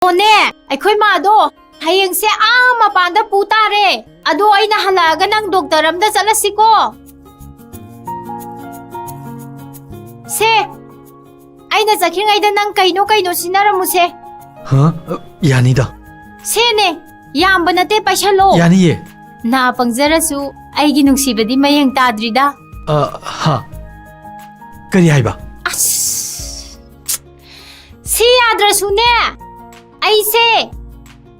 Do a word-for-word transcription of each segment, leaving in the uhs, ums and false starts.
ꯑꯣꯅꯦ, ꯑꯩꯈꯣꯏ ꯃꯥꯗꯣ ꯍꯌꯦꯡꯁꯦ ꯑꯥ ꯃꯄꯥꯟꯗ ꯄꯨ ꯇꯥꯔꯦ꯫ ꯑꯗꯣ ꯑꯩꯅ ꯍꯜꯂꯛꯑꯒ ꯅꯪ ꯗꯣꯛꯇꯔ ꯑꯝꯗ ꯆꯠꯂꯁꯤꯀꯣ꯫ ꯁꯦ, ꯑꯩꯅ ꯆꯠꯈ꯭ꯔꯤꯉꯩꯗ ꯅꯪ ꯀꯩꯅꯣ ꯀꯩꯅꯣ ꯁꯤꯟꯅꯔꯝꯃꯨꯁꯦ꯫ ꯍꯥ? ꯌꯥꯅꯤꯗ꯫ ꯁꯦꯅꯦ, ꯌꯥꯝꯕ ꯅꯠꯇꯦ, ꯄꯥꯏꯁꯜꯂꯣ꯫ ꯌꯥꯅꯤꯌꯦ꯫ ꯅꯥ ꯄꯪꯖꯔꯁꯨ ꯑꯩꯒꯤ ꯅꯨꯡꯁꯤꯕꯗꯤ ꯃꯌꯦꯡ ꯇꯥꯗ꯭ꯔꯤꯗ꯫ ꯑ, ꯍꯥ꯫ ꯀꯔꯤ ꯍꯥꯏꯕ? ꯑꯁ! ꯁꯤ ꯌꯥꯗ꯭ꯔꯁꯨꯅꯦ, ꯑꯩꯁꯦ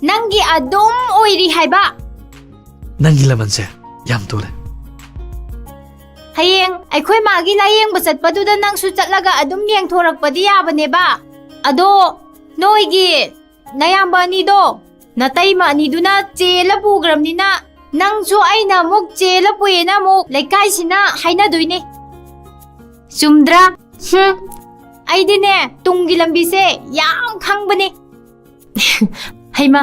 ꯅꯪꯒꯤ ꯑꯗꯨꯝ ꯑꯣꯏꯔꯤ ꯍꯥꯏꯕ꯫ ꯅꯪꯒꯤ ꯂꯃꯟꯁꯦ ꯌꯥꯝ ꯇꯣꯜꯂꯦ꯫ ꯍꯌꯦꯡ ꯑꯩꯈꯣꯏ ꯃꯥꯒꯤ ꯂꯥꯌꯦꯡꯕ ꯆꯠꯄꯗꯨꯗ ꯅꯪꯁꯨ ꯆꯠꯂꯒ ꯑꯗꯨꯝ ꯌꯦꯡꯊꯣꯔꯛꯄꯗꯤ ꯌꯥꯕꯅꯦꯕ꯫ ꯑꯗꯣ ꯅꯣꯏꯒꯤ ꯅꯌꯥꯝꯕ ꯑꯅꯤꯗꯣ, ꯅꯇꯩꯃ ꯑꯅꯤꯗꯨꯅ ꯆꯦꯜꯂ ꯄꯨꯈ꯭ꯔꯕꯅꯤꯅ, ꯅꯪꯁꯨ ꯑꯩꯅ ꯑꯃꯨꯛ ꯆꯦꯜꯂ ꯄꯨꯏꯅ ꯑꯃꯨꯛ ꯂꯩꯀꯥꯏꯁꯤꯅ ꯍꯥꯏꯅꯗꯣꯏꯅꯦ꯫ ꯆꯨꯝꯗ꯭ꯔꯥ? ꯍꯨꯝ, ꯑꯩꯗꯤꯅꯦ, ꯇꯨꯡꯒꯤ ꯂꯝꯕꯤꯁꯦ ꯌꯥꯝ ꯈꯪꯕꯅꯦ꯫ ꯍꯩꯃꯥ,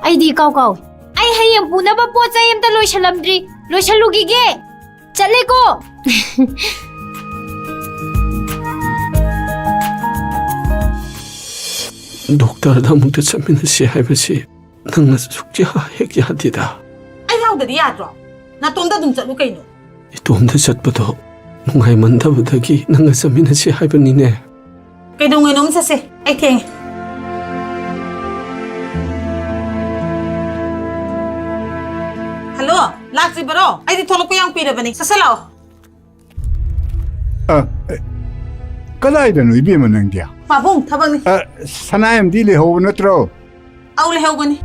ꯑꯩꯗꯤ ꯏꯀꯥꯎ ꯀꯥꯎꯏ꯫ ꯑꯩ ꯍꯌꯦꯡ ꯄꯨꯅꯕ ꯄꯣꯠ ꯆꯩ ꯑꯝꯇ ꯂꯣꯏꯁꯜꯂꯝꯗ꯭ꯔꯤ꯫ ꯂꯣꯏꯁꯜꯂꯨꯈꯤꯒꯦ꯫ ꯆꯠꯂꯦꯀꯣ꯫ ꯗꯣꯛꯇꯔꯗ ꯑꯃꯨꯛꯇ ꯆꯠꯃꯤꯟꯅꯁꯤ ꯍꯥꯏꯕꯁꯤ ꯅꯪꯅ ꯁꯨꯛꯌꯥ ꯍꯦꯛ ꯌꯥꯗꯦꯗ꯫ ꯑꯩ ꯌꯥꯎꯗꯗꯤ ꯌꯥꯗ꯭ꯔꯣ? ꯅꯥꯇꯣꯝꯗ ꯑꯗꯨꯝ ꯆꯠꯂꯨ ꯀꯩꯅꯣ꯫ ꯏꯇꯣꯝꯗ ꯆꯠꯄꯗꯣ ꯅꯨꯡꯉꯥꯏꯃꯟꯗꯕꯗꯒꯤ ꯅꯪꯒ ꯆꯠꯃꯤꯟꯅꯁꯤ ꯍꯥꯏꯕꯅꯤꯅꯦ꯫ ꯀꯩꯗꯧꯉꯩꯅꯣꯝ ꯆꯠꯁꯦ, ꯑꯩ ꯊꯦꯡꯉꯦ꯫ ꯍꯜꯂꯣ, ꯂꯥꯛꯇ꯭ꯔꯤꯕꯔꯣ? ꯑꯩꯗꯤ ꯊꯣꯛꯂꯛꯄ ꯌꯥꯝ ꯀꯨꯏꯔꯕꯅꯦ, ꯁꯠ ꯁꯠ ꯂꯥꯛꯑꯣ꯫ ꯑ, ꯑ, ꯀꯗꯥꯏꯗꯅꯣ ꯏꯕꯦꯝꯃ ꯅꯪꯗꯤ? ꯄꯥꯕꯨꯡ, ꯊꯕꯛꯅꯤ꯫ ꯑ, ꯁꯅꯥꯌꯥꯝꯗꯤ ꯂꯩꯍꯧꯕ ꯅꯠꯇ꯭ꯔꯣ? ꯑꯧ, ꯂꯩꯍꯧꯕꯅꯤ꯫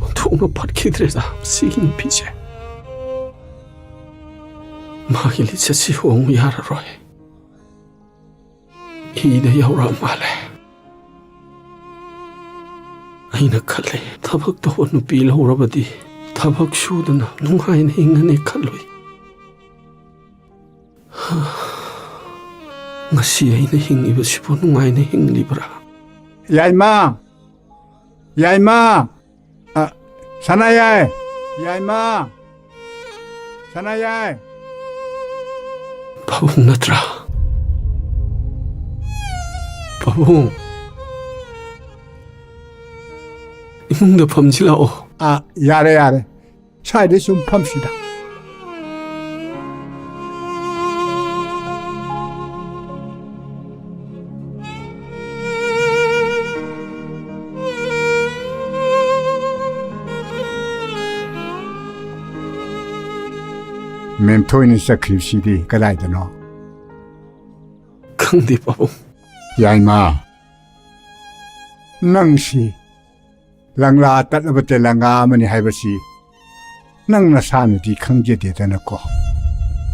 ꯑꯣꯟꯊꯣꯛꯅ ꯐꯠꯈꯤꯗ꯭ꯔꯦꯗ ꯃꯁꯤꯒꯤ ꯅꯨꯄꯤꯁꯦ꯫ ꯃꯥꯒꯤ ꯂꯤꯆꯠꯁꯤ ꯍꯣꯡꯉꯨ ꯌꯥꯔꯔꯣꯏ꯫ ꯏꯗ ꯌꯥꯎꯔꯛꯑ ꯃꯥꯜꯂꯦ꯫ ꯑꯩꯅ ꯈꯜꯂꯦ, ꯊꯕꯛ ꯇꯧꯕ ꯅꯨꯄꯤ ꯂꯧꯔꯕꯗꯤ ꯊꯕꯛ ꯁꯨꯗꯅ ꯅꯨꯡꯉꯥꯏꯅ ꯍꯤꯡꯉꯅꯤ ꯈꯜꯂꯨꯏ꯫ ꯉꯁꯤ ꯑꯩꯅ ꯍꯤꯡꯉꯤꯕꯁꯤꯕꯨ ꯅꯨꯡꯉꯥꯏꯅ ꯍꯤꯡꯂꯤꯕ꯭ꯔꯥ? ꯌꯥꯏꯃ! ꯌꯥꯏꯃ! ꯑ, ꯁꯅꯥꯌꯥꯏ! ꯌꯥꯏꯃ! ꯁꯅꯥꯌꯥꯏ! ꯄꯥꯕꯨꯡ ꯅꯠꯇ꯭ꯔꯥ? ꯄꯥꯕꯨꯡ, ꯏꯃꯨꯡꯗ ꯐꯝꯁꯤ ꯂꯥꯛꯑꯣ꯫ ꯑꯥ, ꯌꯥꯔꯦ, ꯌꯥꯔꯦ꯫ ꯁ꯭ꯋꯥꯏꯗ ꯁꯨꯝ ꯐꯝꯁꯤꯗ꯫ ꯃꯦꯝꯊꯣꯏꯅ ꯆꯠꯈ꯭ꯔꯤꯕꯁꯤꯗꯤ ꯀꯗꯥꯏꯗꯅꯣ? ꯈꯪꯗꯦ, ꯄꯥꯕꯨꯡ꯫ ꯌꯥꯏꯃ, ꯅꯪꯁꯤ ꯂꯪꯂꯥ ꯇꯠꯂꯕ ꯇꯦꯂꯪꯒꯥ ꯑꯃꯅꯤ ꯍꯥꯏꯕꯁꯤ ꯅꯪ ꯅꯁꯥꯅꯗꯤ ꯈꯪꯖꯗꯦꯗꯅꯀꯣ꯫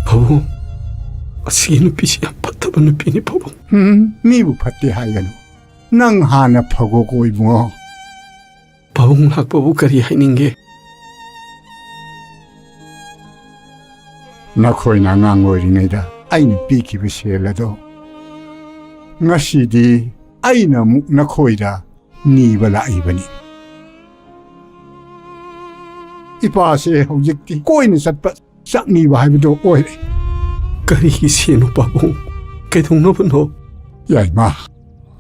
ꯄꯥꯕꯨꯡ, ꯑꯁꯤꯒꯤ ꯅꯨꯄꯤꯁꯤ ꯌꯥꯝ ꯐꯠꯇꯕ ꯅꯨꯄꯤꯅꯤ, ꯄꯥꯕꯨꯡ꯫ ꯎꯝ, ꯃꯤꯕꯨ ꯐꯠꯇꯦ ꯍꯥꯏꯒꯅꯨ꯫ ꯅꯪ ꯍꯥꯟꯅ ꯐꯒꯣꯀꯣ, ꯏꯕꯨꯡꯉꯣ꯫ ꯄꯥꯕꯨꯡ ꯂꯥꯛꯄꯕꯨ ꯀꯔꯤ ꯍꯥꯏꯅꯤꯡꯒꯦ? ꯅꯈꯣꯏꯅ ꯑꯉꯥꯡ ꯑꯣꯏꯔꯤꯉꯩꯗ ꯑꯩꯅ ꯄꯤꯈꯤꯕ ꯁꯦꯜ ꯑꯗꯣ ꯉꯁꯤꯗꯤ ꯑꯩꯅ ꯑꯃꯨꯛ ꯅꯈꯣꯏꯗ ꯅꯤꯕ ꯂꯥꯛꯏꯕꯅꯤ꯫ ꯏꯄꯥꯁꯦ ꯍꯧꯖꯤꯛꯇꯤ ꯀꯣꯏꯅ ꯆꯠꯄ ꯆꯥꯛꯅꯤꯕ ꯍꯥꯏꯕꯗꯣ ꯑꯣꯏꯔꯦ꯫ ꯀꯔꯤꯒꯤ ꯁꯦꯟꯅꯣ ꯄꯥꯕꯨꯡ? ꯀꯩꯗꯧꯅꯕꯅꯣ? ꯌꯥꯏꯃ,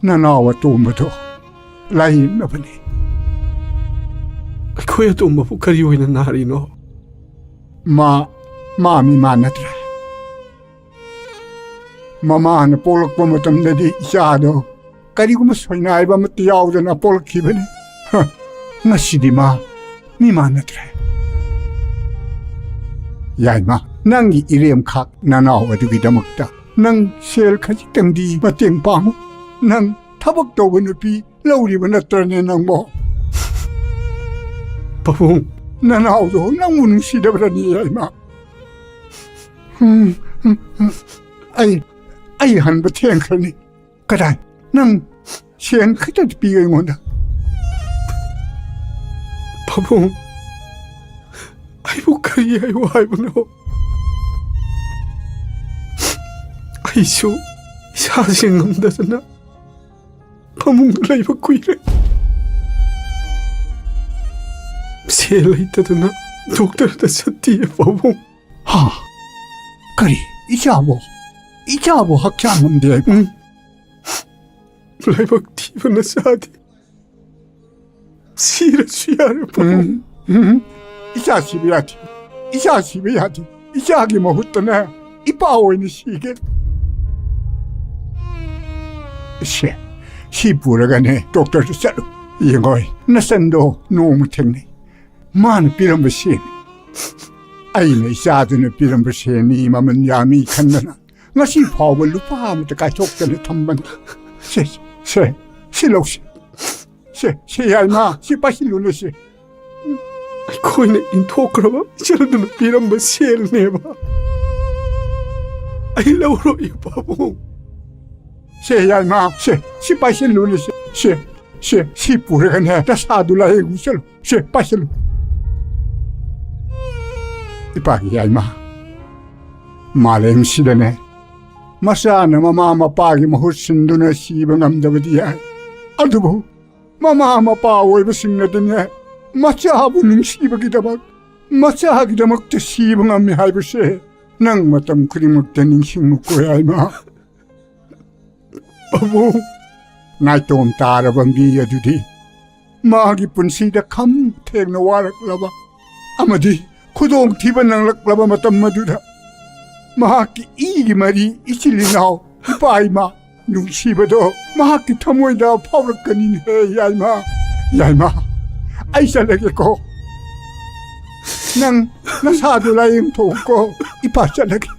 ꯅꯅꯥꯎ ꯑꯇꯣꯝꯕꯗꯣ ꯂꯥꯏꯌꯦꯡꯅꯕꯅꯤ꯫ ꯑꯩꯈꯣꯏ ꯑꯇꯣꯝꯕꯕꯨ ꯀꯔꯤ ꯑꯣꯏꯅ ꯅꯥꯔꯤꯅꯣ? ꯃꯥ, ꯃꯥ ꯃꯤ ꯃꯥꯟꯅꯗ꯭ꯔꯦ꯫ ꯃꯃꯥꯅ ꯄꯣꯛꯂꯛꯄ ꯃꯇꯝꯗꯗꯤ ꯏꯆꯥꯗꯣ ꯀꯔꯤꯒꯨꯝꯕ ꯁꯣꯏꯅꯥꯏꯕ ꯑꯃꯠꯇ ꯌꯥꯎꯗꯅ ꯄꯣꯛꯂꯛꯈꯤꯕꯅꯤ꯫ ꯍ, ꯉꯁꯤꯗꯤ ꯃꯥ ꯃꯤ ꯃꯥꯟꯅꯗ꯭ꯔꯦ꯫ ꯌꯥꯏꯃ, ꯅꯪꯒꯤ ꯏꯔꯦꯝꯈꯥꯛ ꯅꯅꯥꯎ ꯑꯗꯨꯒꯤꯗꯃꯛꯇ ꯅꯪ ꯁꯦꯜ ꯈꯖꯤꯛꯇꯪꯗꯤ ꯃꯇꯦꯡ ꯄꯥꯡꯉꯨ꯫ ꯅꯪ ꯊꯕꯛ ꯇꯧꯕ ꯅꯨꯄꯤ ꯂꯧꯔꯤꯕ ꯅꯠꯇ꯭ꯔꯅꯦ ꯅꯪꯕꯣ? ꯄꯥꯕꯨꯡ꯫ ꯅꯅꯥꯎꯗꯣ ꯅꯪꯕꯨ ꯅꯨꯡꯁꯤꯗꯕ꯭ꯔꯅꯦ, ꯌꯥꯏꯃ? ꯎꯝ, ꯎꯝ, ꯎꯝ꯫ ꯑꯩ, ꯑꯩ ꯍꯟꯕ ꯊꯦꯡꯈ꯭ꯔꯅꯤ꯫ ꯀꯗꯥꯏ? ꯅꯪ ꯁꯦꯟ ꯈꯛꯇꯗꯤ ꯄꯤꯌꯨ ꯑꯩꯉꯣꯟꯗ꯫ ꯄꯥꯕꯨꯡ, ꯑꯩꯕꯨ ꯀꯔꯤ ꯍꯥꯏꯌꯨ ꯍꯥꯏꯕꯅꯣ? ꯑꯩꯁꯨ ꯏꯁꯥꯁꯦ ꯉꯝꯗꯗꯅ ꯐꯃꯨꯡꯗ ꯂꯩꯕ ꯀꯨꯏꯔꯦ꯫ ꯁꯦꯜ ꯂꯩꯇꯗꯅ ꯗꯣꯛꯇꯔꯗ ꯆꯠꯇꯤꯌꯦ, ꯄꯥꯕꯨꯡ꯫ ꯍꯥ? ꯀꯔꯤ? ꯏꯆꯥꯕꯨ, ꯏꯆꯥꯕꯨ ꯍꯛꯆꯥꯡ ꯉꯝꯗꯦ ꯍꯥꯏꯕ꯫ ꯎꯝ꯫ ꯂꯥꯏꯕꯛ ꯊꯤꯕ ꯅꯆꯥꯗꯤ ꯁꯤꯔꯁꯨ ꯌꯥꯔꯦ, ꯄꯥꯕꯨꯡ꯫ ꯎꯝ, ꯎꯝ꯫ ꯏꯆꯥ ꯁꯤꯕ ꯌꯥꯗꯦ꯫ ꯏꯆꯥ ꯁꯤꯕ ꯌꯥꯗꯦ꯫ ꯏꯆꯥꯒꯤ ꯃꯍꯨꯠꯇꯅꯦ, ꯏꯄꯥ ꯑꯣꯏꯅ ꯁꯤꯒꯦ꯫ ꯁꯦ, ꯁꯤ ꯄꯨꯔꯒꯅꯦ, ꯗꯣꯛꯇꯔꯗ ꯆꯠꯂꯨ꯫ ꯌꯦꯡꯉꯣꯏ, ꯅꯆꯟꯗꯣ ꯅꯣꯡꯃ ꯊꯦꯡꯅꯩ꯫ ꯃꯥꯅ ꯄꯤꯔꯝꯕ ꯁꯦꯟ꯫ ꯑꯩꯅ ꯏꯆꯥꯗꯨꯅ ꯄꯤꯔꯝꯕ ꯁꯦꯟꯅꯤ ꯃꯃꯜ ꯌꯥꯝꯃꯤ ꯈꯟꯗꯅ ꯉꯁꯤ ꯐꯥꯎꯕ ꯂꯨꯄꯥ ꯑꯃꯠꯇ ꯀꯥꯏꯊꯣꯛꯇꯅ ꯊꯝꯕꯅꯤ꯫ ꯁꯦ, ꯁꯦ, ꯁꯤ ꯂꯧꯁꯤ꯫ ꯁꯦ, ꯁꯦ, ꯌꯥꯏꯃ, ꯁꯤ ꯄꯥꯏꯁꯤꯜꯂꯨꯅꯦ, ꯁꯦ꯫ ꯑꯩꯈꯣꯏꯅ ꯏꯟꯊꯣꯛꯈ꯭ꯔꯕ ꯏꯆꯜꯗꯨꯅ ꯄꯤꯔꯝꯕ ꯁꯦꯜꯅꯦꯕ꯫ ꯑꯩ ꯂꯧꯔꯣꯏ, ꯄꯥꯕꯨꯡ꯫ ꯁꯦ, ꯌꯥꯏꯃ, ꯁꯦ, ꯁꯤ ꯄꯥꯏꯁꯤꯜꯂꯨꯅꯦ, ꯁꯦ, ꯁꯦ, ꯁꯦ, ꯁꯤ ꯄꯨꯔꯒꯅꯦ, ꯅꯁꯥꯗꯨ ꯂꯥꯌꯦꯡꯉꯨ ꯆꯠꯂꯨ, ꯁꯦ, ꯄꯥꯏꯁꯤꯜꯂꯨ꯫ ꯏꯄꯥꯒꯤ ꯌꯥꯏꯃ, ꯃꯥꯂꯦꯝꯁꯤꯗꯅꯦ, ꯃꯆꯥꯅ ꯃꯃꯥ ꯃꯄꯥꯒꯤ ꯃꯍꯨꯠ ꯁꯤꯟꯗꯨꯅ ꯁꯤꯕ ꯉꯝꯗꯕꯗꯤ ꯌꯥꯏ, ꯑꯗꯨꯕꯨ ꯃꯃꯥ ꯃꯄꯥ ꯑꯣꯏꯕꯁꯤꯡꯅꯗꯤꯅꯦ, ꯃꯆꯥꯕꯨ ꯅꯨꯡꯁꯤꯕꯒꯤꯗꯃꯛ, ꯃꯆꯥꯒꯤꯗꯃꯛꯇ ꯁꯤꯕ ꯉꯝꯃꯤ ꯍꯥꯏꯕꯁꯦ ꯅꯪ ꯃꯇꯝ ꯈꯨꯗꯤꯡꯃꯛꯇ ꯅꯤꯡꯁꯤꯡꯉꯨꯀꯣ, ꯌꯥꯏꯃ꯫ ꯄꯥꯕꯨꯡ꯫ ꯅꯥꯏꯇꯣꯝ ꯇꯥꯔꯕ ꯃꯤ ꯑꯗꯨꯗꯤ ꯃꯥꯒꯤ ꯄꯨꯟꯁꯤꯗ ꯈꯝ ꯊꯦꯡꯅ ꯋꯥꯔꯛꯂꯕ ꯑꯃꯗꯤ ꯈꯨꯗꯣꯡꯊꯤꯕ ꯅꯪꯂꯛꯂꯕ ꯃꯇꯝ ꯑꯗꯨꯗ ꯃꯍꯥꯛꯀꯤ ꯏꯒꯤ ꯃꯔꯤ, ꯏꯆꯤꯜ ꯏꯅꯥꯎ, ꯏꯄꯥ ꯏꯃꯥ ꯅꯨꯡꯁꯤꯕꯗꯣ ꯃꯍꯥꯛꯀꯤ ꯊꯃꯣꯏꯗ ꯐꯥꯎꯔꯛꯀꯅꯤꯅꯦ, ꯌꯥꯏꯃ꯫ ꯌꯥꯏꯃ, ꯑꯩ ꯆꯠꯂꯒꯦꯀꯣ꯫ ꯅꯪ ꯅꯁꯥꯗꯨ ꯂꯥꯌꯦꯡꯊꯣꯛꯎꯀꯣ꯫ ꯏꯄꯥ ꯆꯠꯂꯒꯦ꯫